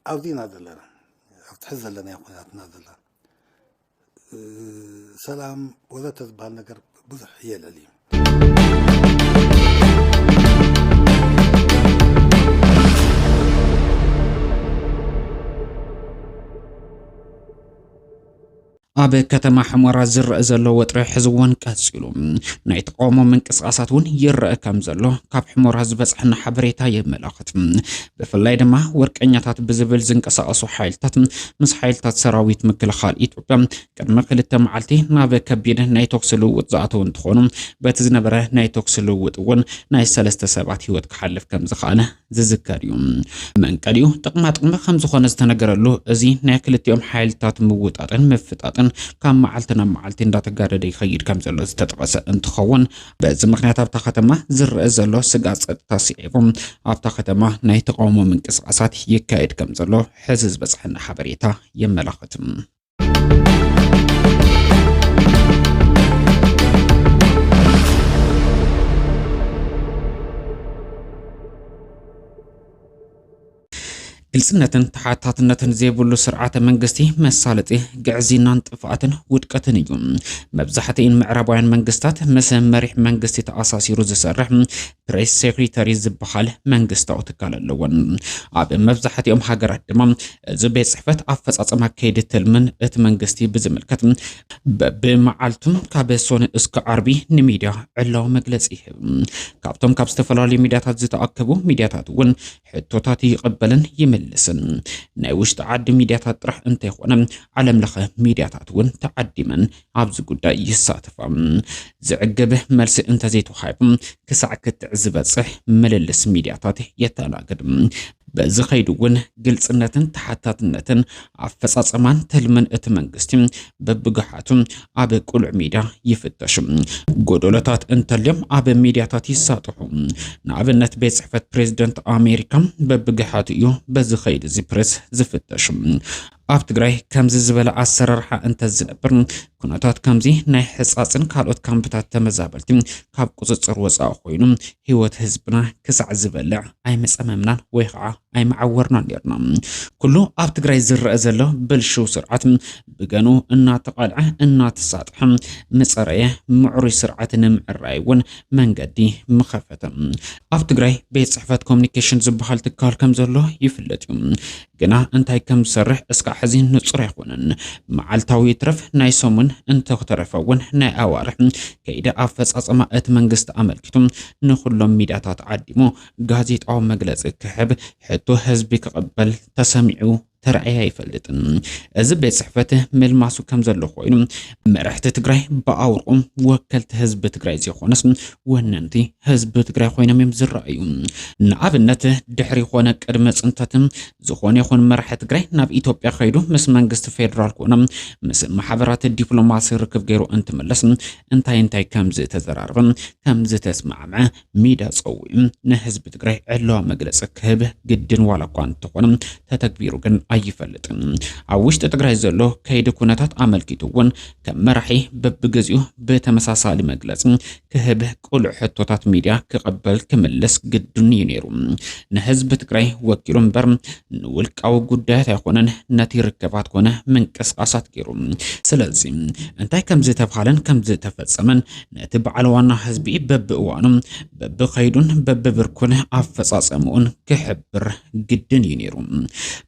ኣብዚና ዘለና ኣብቲ ሕዚ ዘለና ኩነታትና ዘለና ሰላም ወዘተ ዝበሃል ነገር ብዙሕ የለል እዩ። ኣብ ከተማ ሕሞራ ዝረአ ዘሎ ወጥሪ ሕዚ እውን ቀፂሉ፣ ናይ ተቃውሞ ምንቅስቃሳት እውን ይረአ ከም ዘሎ ካብ ሕሞራ ዝበፅሐና ሓበሬታ የመላኽት። ብፍላይ ድማ ወርቀኛታት ብዝብል ዝንቀሳቀሱ ሓይልታት ምስ ሓይልታት ሰራዊት ምክልኻል ኢትዮጵያ ቅድሚ ክልተ መዓልቲ ናብ ከቢድ ናይ ተኩሲ ልውውጥ ዝኣተው እንትኾኑ፣ በቲ ዝነበረ ናይ ተኩሲ ልውውጥ እውን ናይ ሰለስተ ሰባት ህይወት ክሓልፍ ከም ዝኸኣለ ዝዝከር እዩ። መንቀሊኡ ጥቕማ ጥቕሚ ከም ዝኾነ ዝተነገረሉ እዚ ናይ ክልቲኦም ሓይልታት ምውጣጥን ምፍጣጥን ካብ መዓልቲ ናብ መዓልቲ እንዳተጋደደ ይኸይድ ከም ዘሎ ዝተጠቐሰ እንትኸውን፣ በዚ ምኽንያት ኣብታ ከተማ ዝረአ ዘሎ ስጋት ጸጥታ ስዒቡ ኣብታ ከተማ ናይ ተቃውሞ ምንቅስቃሳት ይካየድ ከም ዘሎ ሕዚ ዝበፅሐና ሓበሬታ የመላኽት። ግልጽነትን ተሓታትነትን ዘይብሉ ስርዓተ መንግስቲ መሳለጢ ግዕዝይናን ጥፍኣትን ውድቀትን እዩ። መብዛሕትእን ምዕራባውያን መንግስታት ምስ መሪሕ መንግስቲ ተኣሳሲሩ ዝሰርሕ ፕሬስ ሴክሬታሪ ዝበሃል መንግስታዊ ትካል ኣለወን። ኣብ መብዛሕትኦም ሃገራት ድማ እዚ ቤት ጽሕፈት ኣፈጻጸማ ከይዲ ትልምን እቲ መንግስቲ ብዝምልከት በብመዓልቱ ካብ ሶኒ እስከ ዓርቢ ንሚድያ ዕላዊ መግለጺ ይህብ። ካብቶም ካብ ዝተፈላለዩ ሚድያታት ዝተኣከቡ ሚድያታት እውን ሕቶታት ይቕበልን ይምልስን። ናይ ውሽጢ ዓዲ ሚድያታት ጥራሕ እንተይኮነ ዓለም ለኸ ሚድያታት እውን ተዓዲመን ኣብዚ ጉዳይ ይሳተፋ። ዝዕግብ መልሲ እንተዘይተዋሂቡ ክሳዕ ክትዕ ዝበፅሕ ምልልስ ሚድያታት የተኣናግድ። በዚ ከይዱ እውን ግልፅነትን ተሓታትነትን ኣፈፃፀማን ትልምን እቲ መንግስቲ በብግሓቱ ኣብ ቅሉዕ ሚድያ ይፍተሹ። ጎደሎታት እንተልዮም ኣብ ሚድያታት ይሳጥሑ። ንኣብነት ቤት ፅሕፈት ፕሬዝደንት ኣሜሪካ በብግሓቱ እዩ በዚ ከይዲ እዚ ፕሬስ ዝፍተሹ። ኣብ ትግራይ ከምዚ ዝበለ ኣሰራርሓ እንተዝነብር ኩነታት ከምዚ ናይ ሕፃፅን ካልኦት ካምፕታት ተመዛበልቲ ካብ ቁፅፅር ወፃኢ ኮይኑ ህይወት ህዝብና ክሳዕ ዝበልዕ ኣይመፀመምናን ወይ ከዓ ኣይመዓወርናን ነርና። ኩሉ ኣብ ትግራይ ዝረአ ዘሎ ብልሽው ስርዓት ብገኑ እናተቓልዐ እናተሳጥሐ ምፀረየ ምዕሩይ ስርዓት ንምዕራይ እውን መንገዲ ምኸፈተ። ኣብ ትግራይ ቤት ፅሕፈት ኮሚኒኬሽን ዝበሃል ትካል ከም ዘሎ ይፍለጥ እዩ። ግና እንታይ ከም ዝሰርሕ እስካዕ ሕዚ ንፁር ኣይኮነን። መዓልታዊ ይትረፍ ናይ ሰሙን እንተተረፈ እውን ናይ ኣዋርሕ ከይዲ ኣፈፃፅማ እቲ መንግስቲ ኣመልኪቱ ንኩሎም ሚድያታት ዓዲሙ ጋዜጣዊ መግለፂ ክህብ ሕቶ ህዝቢ ክቕበል ተሰሚዑ ተራእየ ኣይፈልጥን። እዚ ቤት ፅሕፈት ምልማሱ ከም ዘሎ ኮይኑ መራሕቲ ትግራይ ብኣውርኡ ወከልቲ ህዝቢ ትግራይ ዘይኮነስ ወነንቲ ህዝቢ ትግራይ ኮይኖም እዮም ዝረኣዩ። ንኣብነት ድሕሪ ኮነ ቅድሚ ፅንተት ዝኾነ ይኹን መራሒ ትግራይ ናብ ኢትዮጵያ ከይዱ ምስ መንግስቲ ፌዴራል ኮነ ምስ ማሕበራት ዲፕሎማሲ ርክብ ገይሩ እንትምለስ እንታይ እንታይ ከም ዝተዘራረበ ከም ዝተስማዕመዐ ሚድያ ፀዊዑ ንህዝቢ ትግራይ ዕለዋ መግለፂ ክህብ ግድን ዋላ እኳ እንተኾነ ተተግቢሩ ግን ኣይፈልጥን። ኣብ ውሽጢ ትግራይ ዘሎ ከይዲ ኩነታት ኣመልኪቱ እውን ከም መራሒ በብግዚኡ ብተመሳሳሊ መግለፂ ክህብ ቅሉዕ ሕቶታት ሚድያ ክቕበል ክምልስ ግድን እዩ ነይሩ። ንህዝቢ ትግራይ ወኪሉ እምበር ንውልቃዊ ጉዳያት ኣይኮነን ነቲ ርክባት ኮነ ምንቅስቃሳት ገይሩ። ስለዚ እንታይ ከም ዝተብሃለን ከም ዝተፈጸመን ነቲ በዓል ዋና ህዝቢ በብእዋኑ በብኸይዱን በብብርኩን ኣፈጻጸምኡን ክሕብር ግድን እዩ ነይሩ።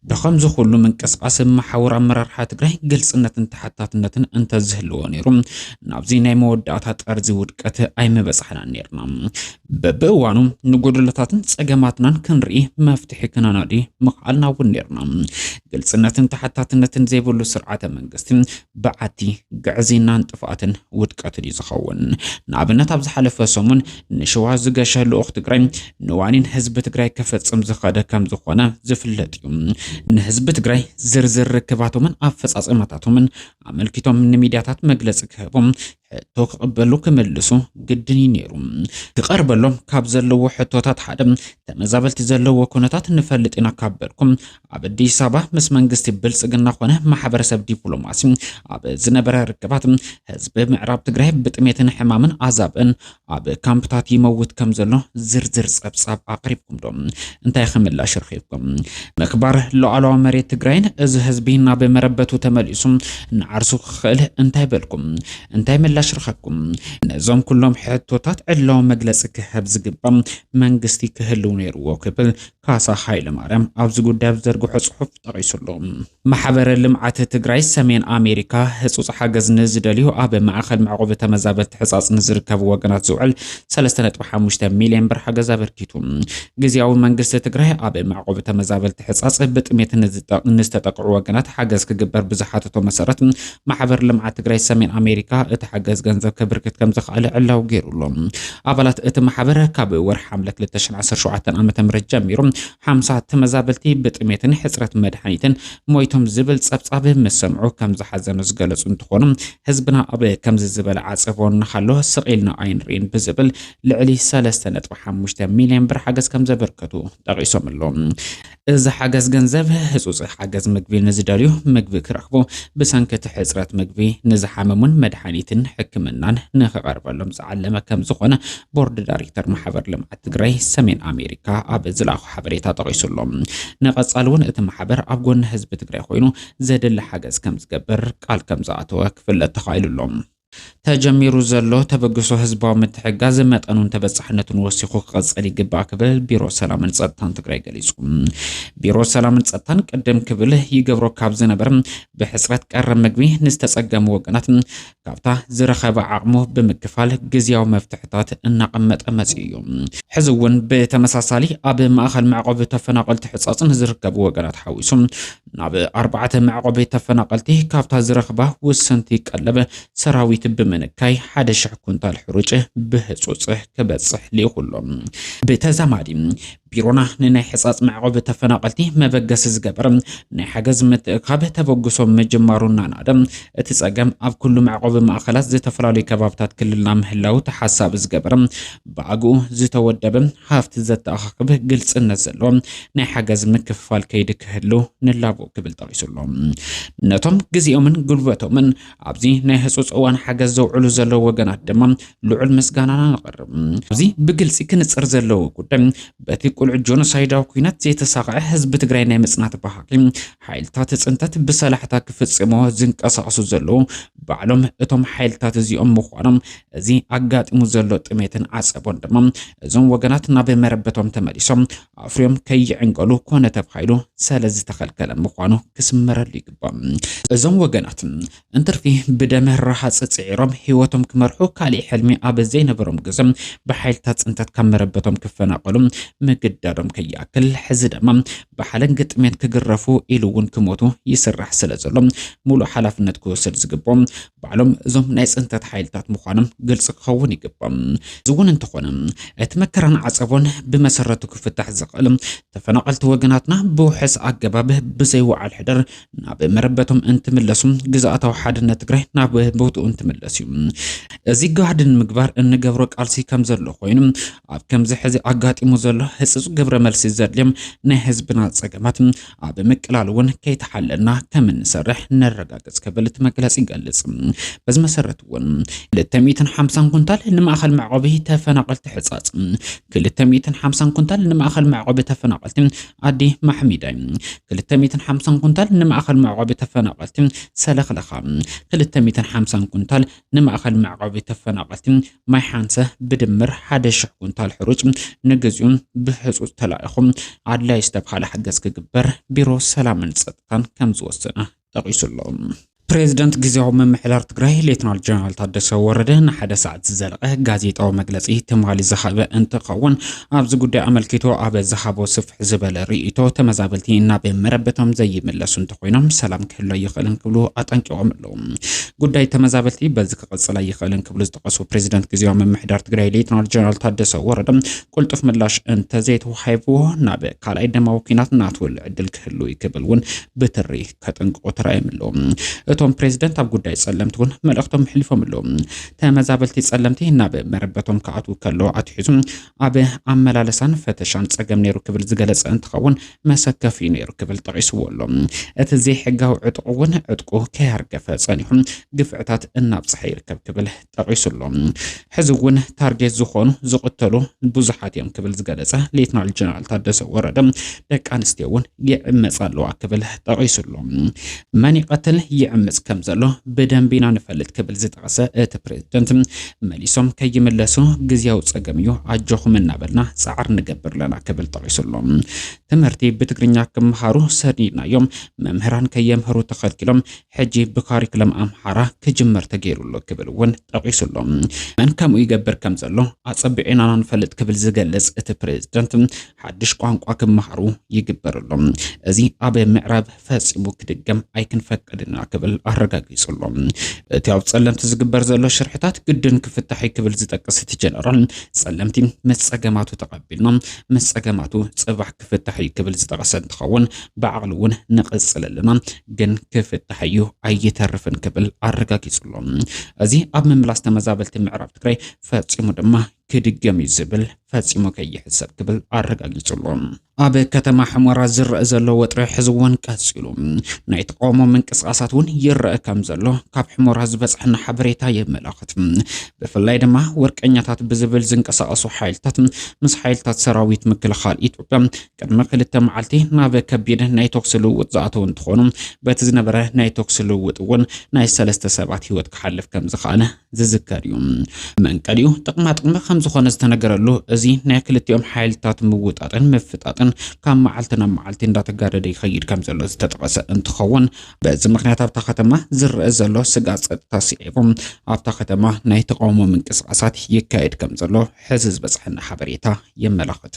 ብኸምዚ ኩሉ ምንቅስቃስ መሓውር ኣመራርሓ ትግራይ ግልጽነትን ተሓታትነትን እንተዝህልዎ ነይሩ ናብዚ ናይ መወዳእታ ጠርዚ ውድቀት ኣይምበጻሕናን ነይርና። በብእዋኑ ንጎደሎታትን ጸገማትናን ክንርኢ መፍትሒ ክነናዲ ምኽኣልና እውን ነይርና። ግልጽነትን ተሓታትነትን ዘይብሉ ስርዓተ መንግስቲ ብዓቲ ግዕዝይናን ጥፍኣትን ውድቀትን እዩ ዝኸውን። ንኣብነት ኣብ ዝሓለፈ ሰሙን ንሸዋ ዝገሸ ልኡኽ ትግራይ ንዋኒን ህዝቢ ትግራይ ክፍጽም ዝኸደ ከም ዝኾነ ዝፍለጥ እዩ። ንህዝቢ ትግራይ ዝርዝር ርክባቶምን ኣፈጻጸማታቶምን ኣመልኪቶም ንሚድያታት መግለጺ ክህቦም ሕቶ ክቕበሉ ክምልሱ ግድን እዩ ነይሩ። ክቐርበሎም ካብ ዘለዎ ሕቶታት ሓደ፣ ተመዛበልቲ ዘለዎ ኩነታት ንፈልጥ ኢና ካብ በልኩም፣ ኣብ ኣዲስ ኣበባ ምስ መንግስቲ ብልጽግና ኮነ ማሕበረሰብ ዲፕሎማሲ ኣብ ዝነበረ ርክባት፣ ህዝቢ ምዕራብ ትግራይ ብጥሜትን ሕማምን ኣዛብእን ኣብ ካምፕታት ይመውት ከም ዘሎ ዝርዝር ጸብጻብ ኣቕሪብኩም ዶ? እንታይ ክምላሽ ረኺብኩም? ምኽባር ሉዓላዊ መሬት ትግራይን እዚ ህዝቢ ናብ መረበቱ ተመሊሱ ንዓርሱ ክኽእል እንታይ በልኩም? እንታይ ምላሽ ረኸብኩም? ነዞም ኩሎም ሕቶታት ዕላዊ መግለጺ ክህብ ዝግባእ መንግስቲ ክህልው ነይርዎ ክብል ካሳ ሃይለማርያም ኣብዚ ጉዳይ ኣብ ዝዘርግሖ ጽሑፍ ጠቒሱ ኣሎ። ማሕበረ ልምዓት ትግራይ ሰሜን ኣሜሪካ ህጹጽ ሓገዝ ንዝደልዩ ኣብ ማእኸል መዕቆቢ ተመዛበልቲ ሕጻጽ ንዝርከቡ ወገናት ዝውዕል ሰለስተ ነጥቢ ሓሙሽተ ሚልዮን ብር ሓገዝ ኣበርኪቱ። ግዝያዊ መንግስቲ ትግራይ ኣብ መዕቆቢ ተመዛበልቲ ሕጻጽ ብጥሜት ንዝጠ-፣ ንዝተጠቅዑ ወገናት ሓገዝ ክግበር ብዝሓተቶ መሰረት፣ ማሕበር ልምዓት ትግራይ ሰሜን ኣሜሪካ እቲ ሓገዝ ገንዘብ ከበርክት ከም ዝኽኣለ ዕላዊ ገይሩ ኣሎ። ኣባላት እቲ ማሕበር ካብ ወርሒ ሓምለ ክልተ ሽሕን ዓሰርተ ሸውዓተን ዓመተ ምህረት ጀሚሩ ሓምሳ ተመዛበልቲ ብጥሜትን ሕጽረት መድሃኒትን ሞይቶም ዝብል ጸብጻብ ምስ ሰምዑ ከም ዝሓዘኑ ዝገለጹ እንትኾኑ፣ ህዝብና ኣብ ከምዚ ዝበለ ዓጸቦ እናሃሎ ስቕ ኢልና ኣይንርእን ብዝብል ልዕሊ ሰለስተ ነጥቢ ሓሙሽተ ሚልዮን ብር ሓገዝ ከም ዘበርከቱ ጠቒሶም ኣለዉ። እዚ ሓገዝ ገንዘብ ህጹጽ ሓገዝ ምግቢ ንዝደልዩ ምግቢ ክረኽቡ፣ ብሰንኪ እቲ ሕጽረት ምግቢ ንዝሓመሙን መድሃኒትን ሕክምናን ንኽቐርበሎም ዝዓለመ ከም ዝኾነ ቦርድ ዳይሬክተር ማሕበር ልምዓት ትግራይ ሰሜን ኣሜሪካ ኣብ ዝለኣኾ ሓበሬታ ጠቒሱ ኣሎ። ንቐጻሊ እውን እቲ ማሕበር ኣብ ጎኒ ህዝቢ ትግራይ ኮይኑ ዘድሊ ሓገዝ ከም ዝገብር ቃል ከም ዝኣተወ ክፍለጥ ተኻኢሉ ኣሎ። ተጀሚሩ ዘሎ ተበግሶ ህዝባዊ ምትሕጋዝ መጠኑን ተበጻሕነቱን ወሲኹ ክቐጽል ይግባእ ክብል ቢሮ ሰላምን ጸጥታን ትግራይ ገሊጹ። ቢሮ ሰላምን ጸጥታን ቅድም ክብል ይገብሮ ካብ ዝነበረ ብሕጽረት ቀረብ ምግቢ ንዝተጸገሙ ወገናት ካብታ ዝረኸበ ዓቕሙ ብምክፋል ግዝያዊ መፍትሕታት እናቐመጠ መጺኡ እዩ። ሕዚ እውን ብተመሳሳሊ ኣብ ማእኸል መዕቆቢ ተፈናቐልቲ ሕጻጽ ንዝርከቡ ወገናት ሓዊሱ ናብ ኣርባዕተ መዕቆቢ ተፈናቐልቲ ካብታ ዝረኽባ ውስንቲ ቀለብ ሰራዊት ብምንካይ ሓደ ሽሕ ኩንታል ሕሩጭ ብህጹጽ ክበጽሕ ልኢኹ ኣሎ። ብተዛማዲ ቢሮና ንናይ ሕጻጽ መዕቆቢ ተፈናቐልቲ መበገሲ ዝገበር ናይ ሓገዝ ምትእኻብ ተበግሶ ምጅማሩ እናናደ፣ እቲ ጸገም ኣብ ኩሉ መዕቆቢ ማእኸላት ዝተፈላለዩ ከባብታት ክልልና ምህላው ተሓሳቢ ዝገበር ብኣግኡ ዝተወደበ ሃፍቲ ዘተኣኻኽብ ግልጽነት ዘለዎ ናይ ሓገዝ ምክፍፋል ከይዲ ክህሉ ንላቦ ክብል ጠቒሱ ኣሎ። ነቶም ግዜኦምን ጉልበቶምን ኣብዚ ናይ ህጹጽ እዋን ሓገዝ ዘውዕሉ ዘለዉ ወገናት ድማ ልዑል ምስጋናና ነቕርብ። ኣብዚ ብግልጺ ክንጽር ዘለዎ ጉዳይ፣ በቲ ቁልዕ ጆኖሳይዳዊ ኲናት ዘይተሳቕዐ ህዝቢ ትግራይ ናይ ምጽናት ባህጊ ሓይልታት ጽንተት ብሰላሕታ ክፍጽሞ ዝንቀሳቐሱ ዘለዉ ባዕሎም እቶም ሓይልታት እዚኦም ምዃኖም፣ እዚ ኣጋጢሙ ዘሎ ጥሜትን ዓጸቦን ድማ እዞም ወገናት ናብ መረበቶም ተመሊሶም ኣፍርዮም ከይዕንገሉ ኮነ ተባሂሉ ስለ ዝተኸልከለ ምዃኑ ክስመረሉ ይግባእ። እዞም ወገናት እንትርፊ ብደመ ረሃጽ ጽዒሮም ህይወቶም ክመርሑ ካሊእ ሕልሚ ኣብ ዘይነበሮም ግዜ ብሓይልታት ጽንተት ካብ መረበቶም ክፈናቐሉ ምግዳዶም ከይኣክል፣ ሕዚ ድማ ብሓለንጊ ጥሜት ክግረፉ ኢሉ እውን ክሞቱ ይስራሕ ስለ ዘሎ፣ ሙሉእ ሓላፍነት ክወስድ ዝግብኦም ባዕሎም እዞም ናይ ጽንተት ሓይልታት ምዃኖም ግልጺ ክኸውን ይግባእ። እዚ እውን እንተኾነ፣ እቲ መከራን ዓጸቦን ብመሰረቱ ክፍታሕ ዝኽእል፣ ተፈናቐልቲ ወገናትና ብውሑስ ኣገባብ ብዘይ ወዓል ሕደር ናብ መረበቶም እንትምለሱ፣ ግዝኣታዊ ሓድነት ትግራይ ናብ ቦትኡ እንትምለስ እዩ። እዚ ጋህዲ ንምግባር እንገብሮ ቃልሲ ከም ዘሎ ኮይኑ፣ ኣብ ከምዚ ሕዚ ኣጋጢሙ ዘሎ ህጹጽ ግብረ መልሲ ዘድልዮም ናይ ህዝብና ጸገማት ኣብ ምቅላል እውን ከይተሓለልና ከም እንሰርሕ ነረጋግጽ ክብል እቲ መግለጺ ይገልጽ። በዚ መሰረት እውን ክልተ ሚእትን ሓምሳን ኩንታል ንማእኸል መዕቆቢ ተፈናቐልቲ ሕጻጽ፣ ክልተ ሚእትን ሓምሳን ኩንታል ንማእኸል መዕቆቢ ተፈናቐልቲ ኣዲ ማሕሚዳይ፣ ክልተ ሚእትን ሓምሳን ኩንታል ንማእኸል መዕቆቢ ተፈናቐልቲ ሰለኽለኻ፣ ክልተ ሚእትን ሓምሳን ኩንታል ንማእኸል መዕቆቢ ተፈናቐልቲ ማይ ሓንሰ፣ ብድምር ሓደ ሽሕ ኩንታል ሕሩጭ ንግዚኡ ብህጹጽ ተላኢኹ ኣድላዪ ዝተብሃለ ሓገዝ ክግበር ቢሮ ሰላምን ጸጥታን ከም ዝወሰነ ጠቒሱ ኣሎ። ፕሬዚደንት ግዝያዊ ምምሕዳር ትግራይ ሌተናል ጀነራል ታደሰ ወረደ ንሓደ ሰዓት ዝዘለቐ ጋዜጣዊ መግለጺ ትማሊ ዝሃበ እንትኸውን፣ ኣብዚ ጉዳይ ኣመልኪቱ ኣብ ዝሃቦ ስፍሕ ዝበለ ርእይቶ፣ ተመዛበልቲ ናብ መረበቶም ዘይምለሱ እንተኾይኖም ሰላም ክህሉ ኣይኽእልን ክብሉ ኣጠንቂቖም ኣለዉ። ጉዳይ ተመዛበልቲ በዚ ክቕጽል ኣይኽእልን ክብሉ ዝጠቐሱ ፕሬዚደንት ግዝያዊ ምምሕዳር ትግራይ ሌተናል ጀነራል ታደሰ ወረደ፣ ቁልጡፍ ምላሽ እንተዘይተዋሂብዎ ናብ ካልኣይ ደማዊ ኲናት ናትወሉ ዕድል ክህሉ እዩ ክብል እውን ብትሪ ከጠንቅቑ ተራእዮም ኣለዉ። እቶም ፕሬዝደንት ኣብ ጉዳይ ጸለምቲ እውን መልእኽቶም ኣሕሊፎም ኣለዉ። ተመዛበልቲ ጸለምቲ ናብ መረበቶም ክኣትዉ ከለዉ ኣትሒዙ ኣብ ኣመላለሳን ፈተሻን ጸገም ነይሩ ክብል ዝገለጸ እንትኸውን፣ መሰከፊ ነይሩ ክብል ጠቒስዎ ኣሎ። እቲ ዘይሕጋዊ ዕጥቁ እውን ዕጥቁ ከያርገፈ ጸኒሑ ግፍዕታት እናብጽሐ ይርከብ ክብል ጠቒሱ ኣሎ። ሕዚ እውን ታርጌት ዝኾኑ ዝቕተሉ ብዙሓት እዮም ክብል ዝገለጸ ሌትናል ጀነራል ታደሰ ወረደ፣ ደቂ ኣንስትዮ እውን ይዕመጻ ኣለዋ ክብል ጠቒሱ ኣሎ። መን ይቐትል ይዕምጽ ከም ዘሎ ብደንቢ ኢና ንፈልጥ ክብል ዝጠቐሰ እቲ ፕሬዝደንት፣ መሊሶም ከይምለሱ ግዝያዊ ጸገም እዩ፣ ኣጆኹም እናበልና ጻዕሪ ንገብር ኣለና ክብል ጠቒሱ ኣሎ። ትምህርቲ ብትግርኛ ክመሃሩ ሰዲድናዮም፣ መምህራን ከየምህሩ ተኸልኪሎም፣ ሕጂ ብካሪክለም ኣምሓራ ክጅመር ተገይሩ ኣሎ ክብል እውን ጠቒሱ ኣሎ። መን ከምኡ ይገብር ከም ዘሎ ኣጸቢቑ ኢና ንፈልጥ ክብል ዝገልጽ እቲ ፕሬዝደንት፣ ሓድሽ ቋንቋ ክመሃሩ ይግበር ኣሎ። እዚ ኣብ ምዕራብ ፈጺሙ ክድገም ኣይክንፈቅድን ኢና ክብል ኣረጋጊጹ ኣሎ። እቲ ኣብ ጸለምቲ ዝግበር ዘሎ ሽርሕታት ግድን ክፍታሕ እዩ ክብል ዝጠቅስ እቲ ጀነራል፣ ጸለምቲ ምስ ጸገማቱ ተቐቢልና፣ ምስ ጸገማቱ ጽባሕ ክፍታሕ እዩ ክብል ዝጠቐሰ እንትኸውን፣ ብዓቕሊ እውን ንቕጽል ኣለና፣ ግን ክፍታሕ እዩ ኣይተርፍን ክብል ኣረጋጊጹ ኣሎ። እዚ ኣብ ምምላስ ተመዛበልቲ ምዕራብ ትግራይ ፈጺሙ ድማ ክድገም እዩ ዝብል ፈጺሙ ከይሕሰብ ክብል ኣረጋጊጹ ኣሎ። ኣብ ከተማ ሕሞራ ዝረአ ዘሎ ወጥሪ ሕዚ እውን ቀጺሉ፣ ናይ ተቃውሞ ምንቅስቃሳት እውን ይረአ ከም ዘሎ ካብ ሕሞራ ዝበጽሐና ሓበሬታ የመላኽት። ብፍላይ ድማ ወርቀኛታት ብዝብል ዝንቀሳቐሱ ሓይልታት ምስ ሓይልታት ሰራዊት ምክልኻል ኢትዮጵያ ቅድሚ ክልተ መዓልቲ ናብ ከቢድ ናይ ተኩሲ ልውውጥ ዝኣተው እንትኾኑ፣ በቲ ዝነበረ ናይ ተኩሲ ልውውጥ እውን ናይ ሰለስተ ሰባት ህይወት ክሓልፍ ከም ዝኸኣለ ዝዝከር እዩ። መንቀሊኡ ጥቕማ ጥቕሚ ከም ዝኾነ ዝተነገረሉ እዚ ናይ ክልቲኦም ሓይልታት ምውጣጥን ምፍጣጥን ካብ መዓልቲ ናብ መዓልቲ እንዳተጋደደ ይኸይድ ከም ዘሎ ዝተጠቐሰ እንትኸውን፣ በዚ ምኽንያት ኣብታ ከተማ ዝረአ ዘሎ ስጋት ጸጥታ ስዒቡ ኣብታ ከተማ ናይ ተቃውሞ ምንቅስቃሳት ይካየድ ከም ዘሎ ሕዚ ዝበጽሐና ሓበሬታ የመላኽት።